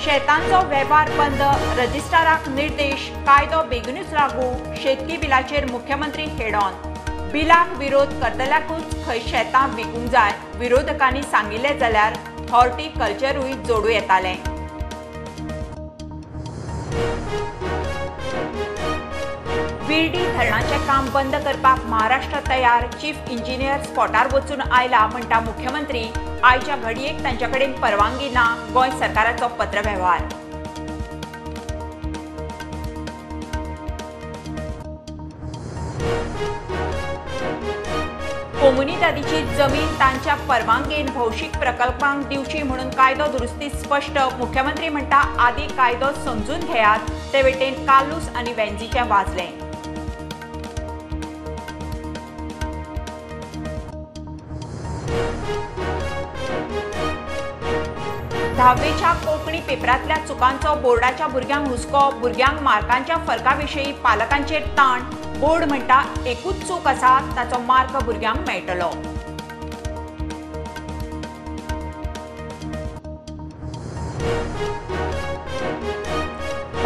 शेतांचो वेव्हार बंद, रजिस्ट्राराक निर्देश, कायदो बेगीनूच लागू, शेतकी बिलाचेर मुख्यमंत्री हेड ऑन। बिलाक विरोध करतल्याकूच खंय शेतां विकूंक जाय, विरोधकांनी सांगिल्लें जाल्यार हॉर्टिकल्चरूय जोडूं येतालें। विर्डी धरणाचें काम बंद करपाक महाराष्ट्र तयार, चीफ इंजिनियर स्पॉटार वचून आयला म्हणटा मुख्यमंत्री। आयच्या घडयेक तांचे कडेन परवानगी ना, गोंय सरकाराचो पत्रवेव्हार। कोमुनिदादीची जमीन तांच्या परवानगेन भौशीक प्रकल्पांक दिवची म्हणून कायदो दुरुस्ती स्पश्ट, मुख्यमंत्री म्हणटा आदी कायदो समजून घेयात, ते वटेन कार्लूस आनी वेंजीचें वाजलें। धावेच्या कोंकणी पेपरांतल्या चुकांचो बोर्डाच्या भुरग्यांक हुस्को, भुरग्यांक मार्कांच्या फरका विशीं पालकांचेर ताण, बोर्ड म्हणटा एकूच चूक आसा ताचो मार्क भुरग्यांक मेळटलो।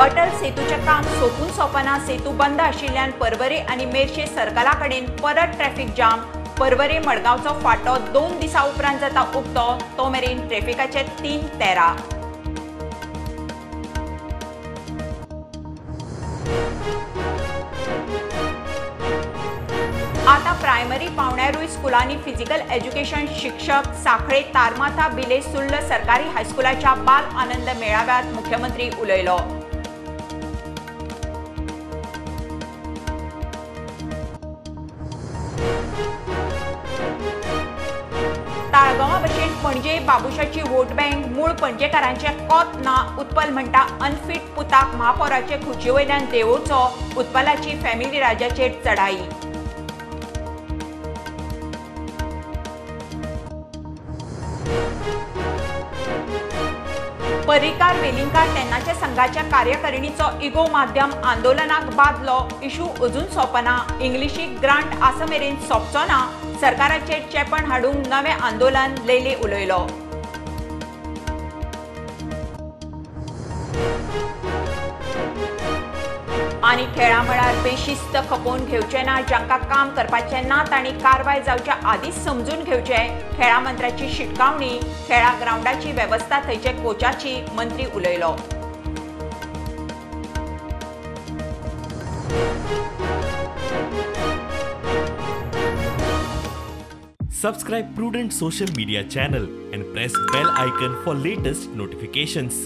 अटल सेतूचें काम सोंपून सोंपना, सेतू बंद आशिल्ल्यान पर्वरे आनी मेरशे सर्कला कडेन परत ट्रॅफिक जाम, पर्वरे मडगांवचो फाटो 2 दिसां उपरांत जाता उक्तो, तो मेरेन ट्रॅफिकाचे 3:13। आतां प्रायमरी पावंड्यारूय स्कुलांनी फिजिकल एज्युकेशन शिक्षक सांखळे तारमाथा बिले सुर्ल सरकारी हायस्कुलाच्या बाल आनंद मेळाव्यात मुख्यमंत्री उलयलो। ताळगांवा भशेन पणजे बाबुशाची वोट बँक मूळ पणजेकारांचें कोत ना, उत्पल म्हणटा अनफीट पुताक महापौराचे खुर्चे वयल्यान देंवोवचो, उत्पलाची फॅमिली राजाचेर चढाई। पर्रीकार वेलिंगकार तेन्नाच्या संघाच्या कार्यकारिणीचो इगो माध्यम आंदोलनाक बादलो, इशू अजून सोंपना, इंग्लिशीक ग्रांट आसा मेरेन सोंपचो ना, सरकाराचेर चेपण हाडूंक नवें आंदोलन, लेले उलयलो। आनी खेळा मळार बेशिस्त खपोवन घेवचें ना, जांकां काम करपाचें ना तांणी कारवाय जावच्या आदींच समजून घेवचें, खेळा मंत्र्याची शिटकावणी, खेळा ग्रावंडाची वेवस्था थंयचे कोचाची, मंत्री उलयलो। Subscribe Prudent Social Media channel and press bell icon for latest notifications.